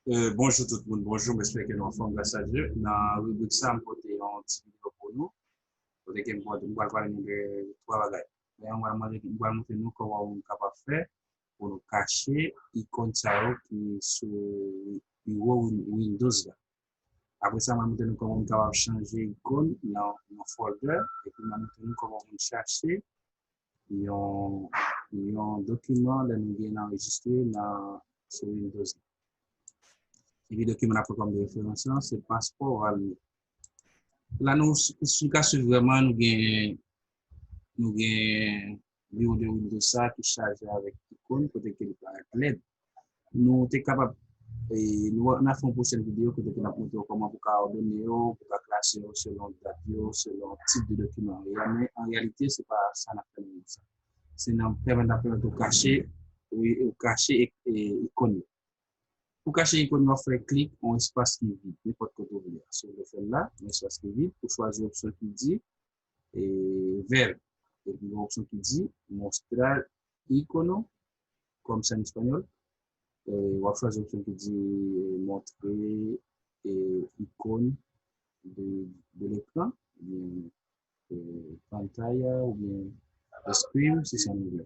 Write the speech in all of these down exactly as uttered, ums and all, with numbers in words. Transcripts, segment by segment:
Euh, bonjou tout moun, bonjou, m espere ke nou anfòm gras a Dye. Nan ribrik sa, m pote yon ti videyo pou nou. Kote ke m pral, m pral pale nou de twa bagay. Dayè, m pral mande, m pral montre nou kòman nou kapab fè pou nou kache ikòn sa yo ki sou biwo Win- Windows la. Apre sa, m pral montre nou kòman nou kapab chanje ikòn nan yon folder, epi m pral montre nou kòman nou chache yon, yon dokiman lè nou gen anrejistre nan sou Windows. Epi dokiman n ap pran kòm de referans lan, se paspò Valmy. La nou, si nou ka swiv vrèman, nou gen, nou gen biwo de Windows sa ki chaje avèk ikòn kote ke li parèt lèd. Nou te kapab, e, nou, n a fè yon pwochèn videyo kote ke n ap montre w kòman pou ka òdone yo, pou ka klase yo selon dat yo, selon tip de dokiman yo ye a, men an reyalite, se pa sa n ap fè nan videyo sa. Se nan pèmèt, n ap pèmèt ou kache, wi, ou kache e, e, ikòn yo. Pou kache ikòn yo, w ap fè klik yon espas ki vid, nenpòt kote w vle a. Si w vle fè l la, yon espas ki vid, ou chwazi opsyon ki di, e, vèr. Epi yon opsyon ki di mostrar icono, kòm se an espanyòl. E, w ap chwazi opsyon ki di, e, montre, e, ikòn de, de lekran, oubyen, e, pantalla, oubyen screen, si se an anglè.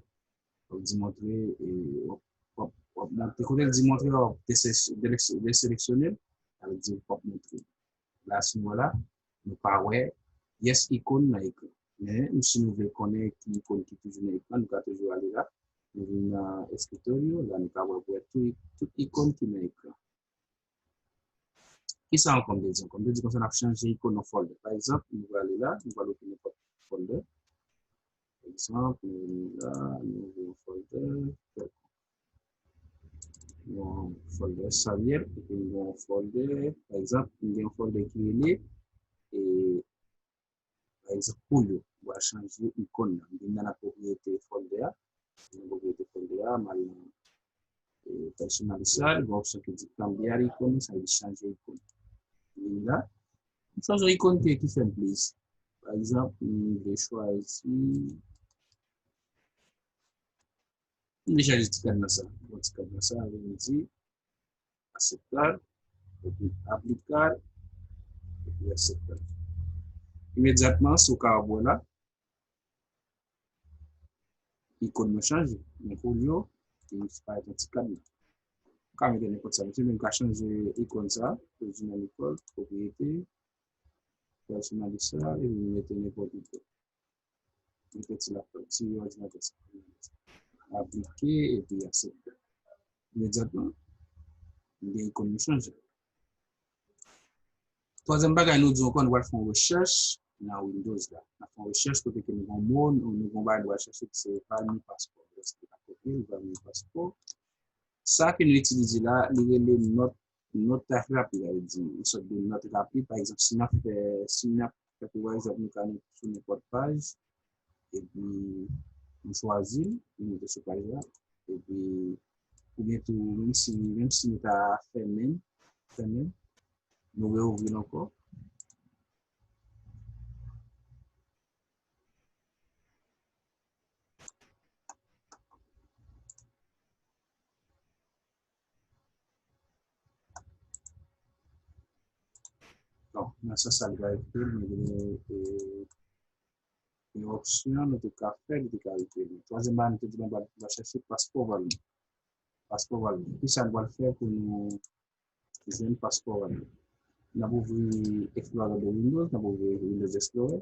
W ap di montre, e, w ap, w ap, w ap montre, kote l di montre, w ap desele-, deseleksyone l, sa vle di w p ap montre. La, si nou wè la, nou pa wè pyès ikòn nan ekran. Men, si nou vle konnen ki ikòn ki toujou nan ekran, nou ka toujou ale la. Nou vin nan eskritorio, la nou ka wè, wè tout, tout ikòn ki nan ekran. Kisa ankò m te di ankò? M te di konsa n ap chanje ikòn nan folder. Pa egzanp, nou prale la, nou prale ouvri nenpòt folder. Pa egzanp, nou vin la, nou ouvri yon folder kèlkonk. Yon folder Xavier, epi m gen yon folder, pa egzanp, m gen yon folder ki rele, e, pa egzanp, Julio. M pral chanje ikòn nan. M vin nan pwopriyete folder a. Nan pwopriyete folder a, m al nan, e, personalizar, gen yon opsyon ki di cambiar icono, sa vle di chanje ikòn. M vin la, m chwazi yon ikòn ki, ki fè m plezi. Pa egzanp, m vle chwazi, m vle chwazi ti kad nan sa. Bon, ti kad nan sa, m di aceptar, epi aplicar, epi aceptar. Imedyatman, si w ka wè la, ikòn nan chanje. Men Julio, li parèt yon ti kad la. Ou ka mete nenpòt sa. Mesye, men m ka chanje ikòn sa, Regina Nicole, pwopriyete, personalizar, epi m mete nenpòt ikòn. Mete ti laptop, ti òdinatè sa. Aplike epi aksepte. Imedyatman, m gen ikòn nou chanje. Twazyèm bagay, nou di ankò, nou pral fè yon rechèch nan Windows la. N ap fè yon rechèch kote ke nou gen yon mo, nou, nou gen yon bagay nou pral chèche ki se Valmy Passport. Lè sa nou ka kopye l, Valmy Passport. Sa ke nou itilize la, li rele nòt, nòt rapid, sa vle di yon sòt de nòt rapid. Pa egzanp, si n ap fè, si n ap fè kou, pa egzanp, nou ka sou nenpòt paj, epi nou chwazi l, nou moute sou paj la, epi oubyen tou, menm si, menm si nou ta fèmen, fèmen, nou reouvri l ankò. Bon, nan sans sa, li va ekri, nou gen, e, yon opsyon nou te ka fè, li te ka ekri. Twazyèm bagay, nou te di nou va, va chèche paspò Valmy. Paspò Valmy. Kisa nou pral fè pou nou jwenn paspò Valmy? N ap ouvri Explorer de Windows, n ap ouvri Windows Explorer.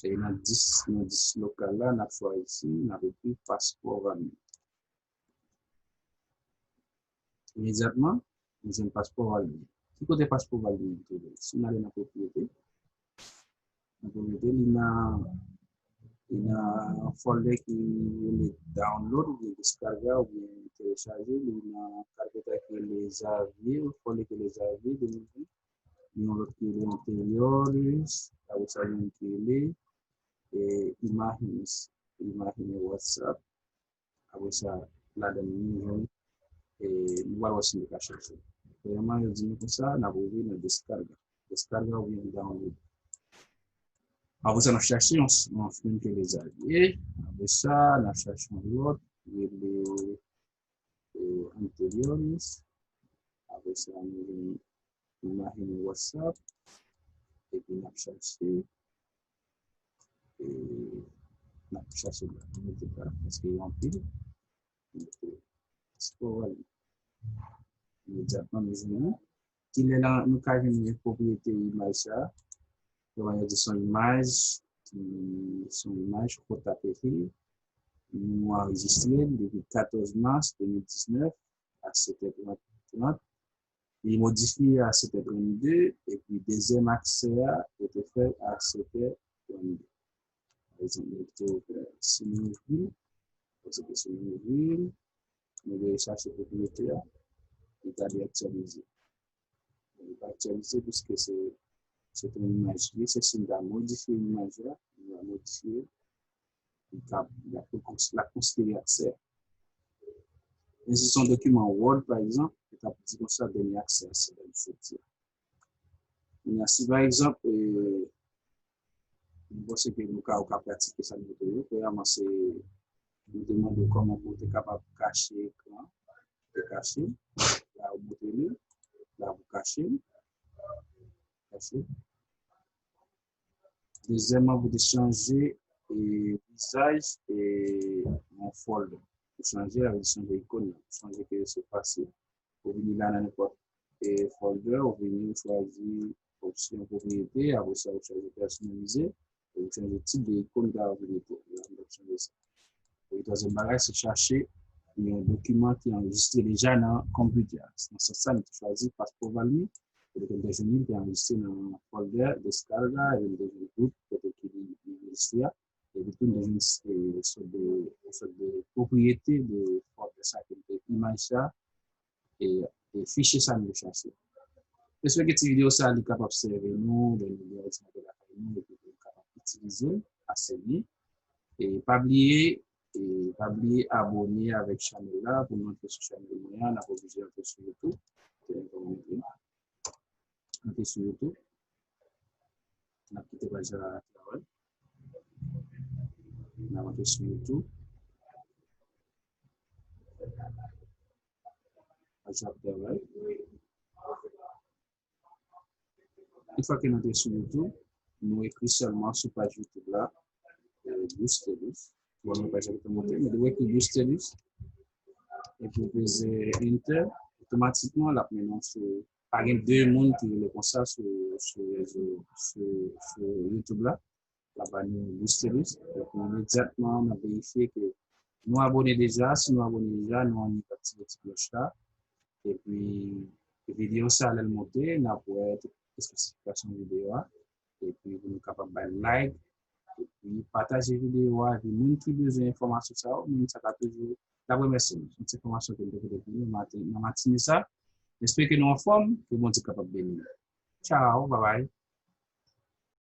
E nan dis, nan dis lokal la, n ap chwazi, n ap ekri paspò Valmy. Imedyatman, nou jwenn paspò Valmy. Ki kote paspò Valmy an twouve? Si n ale nan pwopriyete, nan pwopriyete, li nan, li nan yon folder ki rele download oubyen descarga oubyen telechaje, li nan carpeta ki rele Xavier, yon folder ki rele Xavier de mil ven, li yon lòt ki rele Anteriores, apre sa yon ki rele, e, Imágenes, Imágenes WhatsApp. Apre sa, ladan l nou jwenn, e, nou pral wè si nou ka chèche. Premyèman, yo di nou konsa, n ap ouvri nan descarga. Descarga oubyen download. Apre sa, n ap chèche yon, yon fim ke Xavier. Apre sa, n ap chèche yon lòt, rele, e, Anteriores. Apre Sa nou vin imajine WhatsApp. Epi n ap chache. E n ap chache la. Nou mete la. Paske yo anpil. Scroll. Imedyatman nou jwenn li. Kilè la nou ka jwenn pwopriyete imaj sa? Yo va di se yon imaj ki se yon imaj J P G. Nou anrejistre l depi katòz mas de mil diznèf a sèt è trant. Li modifye a sèt è trannde, epi dezyèm aksè a te fèt a sèt è trannde. Pa egzanp, nou te fè Senlwi, paske Senlwi, nou te chache pwopriyete a, li ta dwe aktyalize. Li pa aktyalize piske se, se te yon imaj li, se si m ta modifye imaj la, m ta modifye, li ta, l ap, l ap konsidere aksè. Men si se yon dokiman Word, pa egzanp, li t ap di konsa, dènye aksè a se lè l soti a. Kounye a, si pa egzanp, e, m panse ke nou ka, ou ka pratike sa m montre yo. Premyèman, se, nou te mande w kòman pou w te kapab kache ekran. Ou te kache. La, ou montre li. La, ou kache. Kache. Dezyèmman, pou te chanje, e, vizaj, e, yon folder. Pou chanje, avè chanje ikòn nan. Chanje ke se fasil. Ou vini la nan nenpòt, e, folder, ou vini, ou chwazi opsyon pwopriyete, apre sa ou chwazi pèsonalize, e ou chanje tip de ikòn ou ta vle mete. La, nou ap chanje sa. E twazyèm bagay, se chache yon dokiman ki anrejistre deja nan konpitè a. Se nan sans sa, nou te chwazi Passport Valmy, e nou te jwenn li, li te anrejistre nan folder descarga, e nou te jwenn bout kote ki li, li anrejistre a. Epi tou, nou te jwenn, e, sòt de, sòt de pwopriyete de folder sa ki te imaj sa, e, e fichye sa nou chache. M espere ke ti videyo sa li kapab sèvi nou lè nou lè òdinatè lakay nou epi nou kapab itilize l ase byen. E pa bliye, e pa bliye abòne avèk chanèl la. Pou nou antre sou chanèl mwen an, n ap oblije antre sou YouTube. Antre sou YouTube. N ap kite paj la travay. N ap antre sou YouTube. Paj la ap travay. Yon fwa ke n antre sou YouTube, nou ekri sèlman sou paj YouTube la, e, Boustelus. Bon, nou paj la te monte, men nou ekri Boustelus. Epi w peze Enter, otomatikman, l ap mennen w sou, pa gen de moun ki rele konsa sou, sou rezo, sou, sou YouTube la. L ap ba nou Boustelus. Epi imedyatman, n ap verifye ke nou abòne deja. Si nou abòne deja, nou annik aktive ti klòch la. Epi, videyo sa, lè l monte, n ap wè tout espesifikasyon videyo a. Epi, pou nou kapab bay like. Epi, pataje videyo a. Epi, moun ki bezwen enfòmasyon sa yo, moun sa ka toujou, n ap remèsye nou. Se yon ti enfòmasyon ke m te pote pou nou maten, nan matine sa. M espere ke nou anfòm, ke Bondye kapab beni nou. Tchao, babay.